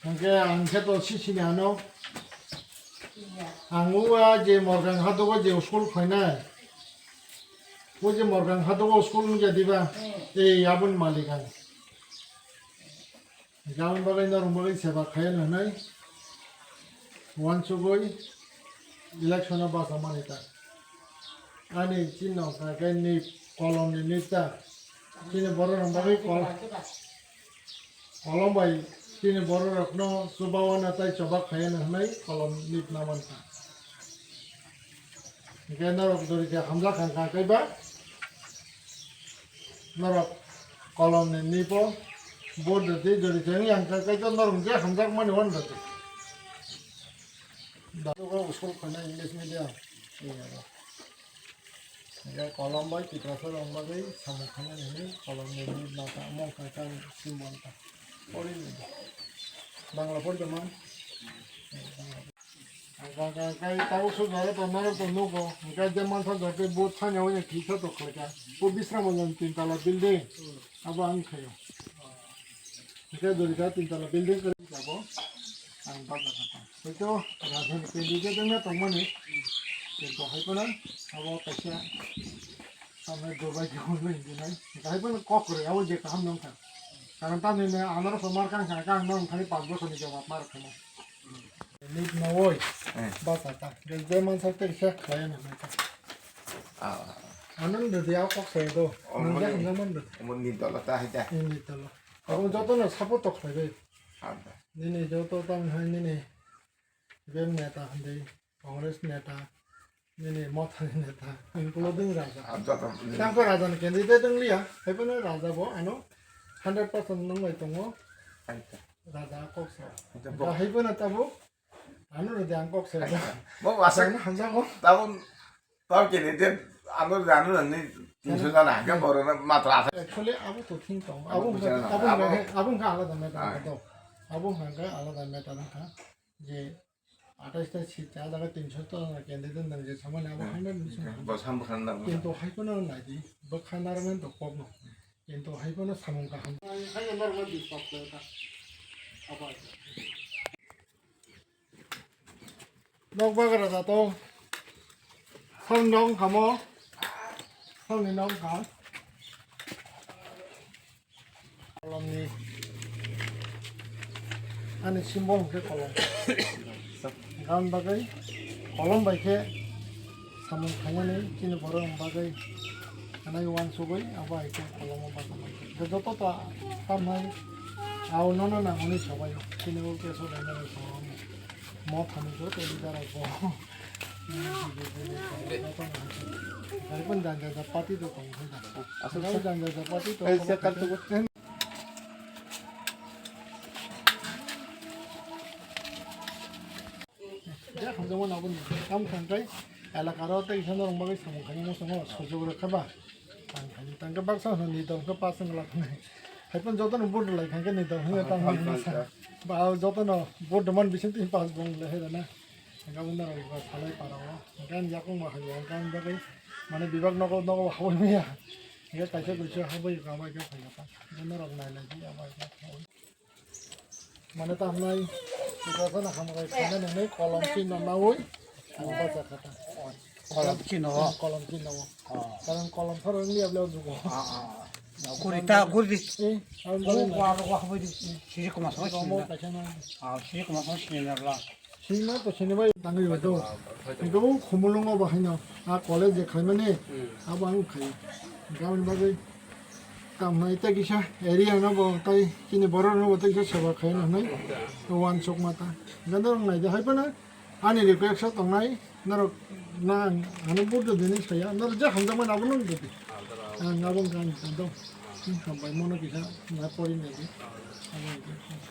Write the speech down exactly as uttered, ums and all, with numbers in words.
Hwnkhe ang khe to sisini ano. Ang o a je Morgang Hadogo je school phainai. O je Morgang Hadogo school wngya diba? Hmm. Ei aboni malik ang. Gabon bagwi norok bagwi seba khayan hwnwi. Wansugwi election o basa mani ta. Ani chini no kha khe nip, kolom ni nip ta. Chini borok rok bagwi kol-, kolom bai chini borok rok no chubawa na tai choba khayan hwnwi kolom nip na man ta. Hwnkhe norok jori khe hamjak kha kha kaiba. Norok kolom ni nipo vote rwdi, jori khe wng yang kha kaitor norok je hamjak mani wan rwdi. Da school khana English medium. Iya. Hwnkhe kolom bai Tiprasa rok bagwi samung khana nini kolom ni nip nata mong kha kha simon ta. Pori ni. Bangla pori de man. Ang kha kha kai tau su jare pa maro to nugo. Hwnkhe je mansa jate vote sanya wanya kisa to khlai kha. O Bisram Mojan tin tala building. Abo ang khayo. Hwnkhe jori kha tin tala building khe jabo. Ang bak bak kha. Hoito raja ni candidate wngna tongmani. Kintu hai phano abo kaisa samai dubai khe hwnwi hinwi nai. Hwnkhe hai phano kok kwrwi abo je kaham nong kha. Karon tamni ne anoro somar kang kha kang nong thani panch bochor ni jawab mar khamo. Nip nawoi. Eh. Basa ta. Gel je mansa te kisa khlai na ta. Ah. Anang de dia kok se do. Oh, nang de mane, hwnna man de. Mo ni dola ta hai ta. Ni dola. Abo joto no support to khlai be. Ah, da. Nini joto tam hai nini. Bem neta hande. Congress neta. Nini Motha ni neta. Including Raja. Ah, joto. Tang ko Raja ni candidate dong liya. Hai pano Raja bo ano hundred percent nang bai tongo. Hai ta. Raja kok sa. Hai ta, bo. Hai pano tabo. Ano rwdi ang kok se. Bo wasang. Ang hamjakgo. Tabun, tabun kini de, ano, ano nani tinso jana, hingke borok no matra asa. Actually, abo to thing tong. Abo Abo hwnkha, buchana abo hwnkha, abo. Abo hwnkha alada matter Ah. Wngkha. Abo hwnkha alada matter wngkha. Je atais ta seat ta jaga tinso to jana candidate nang je samani abo Hmm. hundred ni song. Bo sam bwkha nang. Kintu hai phano nai di, bwkha narwkmani to kok no. Kintu hai phano samung kaham. Hai, hai normal di pap ta. Apa? Nok bagra da to. Song nong kamo. Song ni nong ka. Kolom ni. Ani symbol ke kolom. Gan bagai. Kolom bai ke. Samung khainani chini borok ni bagwi hanai uansugwi abo hai khe kolomo bachama khe joto ta tamnai au nono nangmani sobaio chini o keso lainani sobaio mo thani joto leader rok bo joto no hai khe hai pun jang jang party rok tong khe da aswk jang jang party tong khe. Je hamjakmani abo ni. Tamo khe hwnkhai elaka ro tei kisa norok bagwi samung khainai muchungo sujuk rwkha ba. Tang khainai tang khe baksa hwnwi ni dol khe pass wngla khnai. Hai phano jotono vote rwlai kha khe ni dol hwnwi tang hwnwi sa. Ba jotono vote rwmani bising twi pass bo wng le hai rwna. Hwnkhai bo norok ba salai para o. Hwnkhai ani yakung ba hai o hwnkhai ani bagwi mane bibak nogo nogo habwi maya. Hwnkhai kaisa kuisu habwi kha bai khe phai kha ta. Bo norok nai lai di abo hai khe. Mane tamnai, sujasana hambai khaina nini kolom chini nawi, ang bacha kha ta. Kolom chini o? Kolom chini o. Oh. Karon kolom pharo wngya bwle o jugo. Ah, ah. Guri ta, guri di. Eh, ang O, bwle wa, na. Wa, wa, habui di. Siri kuma sama Romo sini. Kaisa na. Ah, siri kuma sama sini na bla. Sima to sini bai tangwi bai to. Ito khumulungo bahai no. A college je khaimani, Hmm. abo ang khai. Gabon bagwi. Tamo hai tei kisa area no bo tei chini borok no bo tei kisa seba khai no hinwi uansuk ma ta. Hwnkhe norok nai di hai phano ani request o tongnai norok na ang ano vote rw di hinwi saya norok je hamjakmani abo no rw di. Ang abo wngkha ani tong hambai mono kisa na pori nai di. Abo wngkha.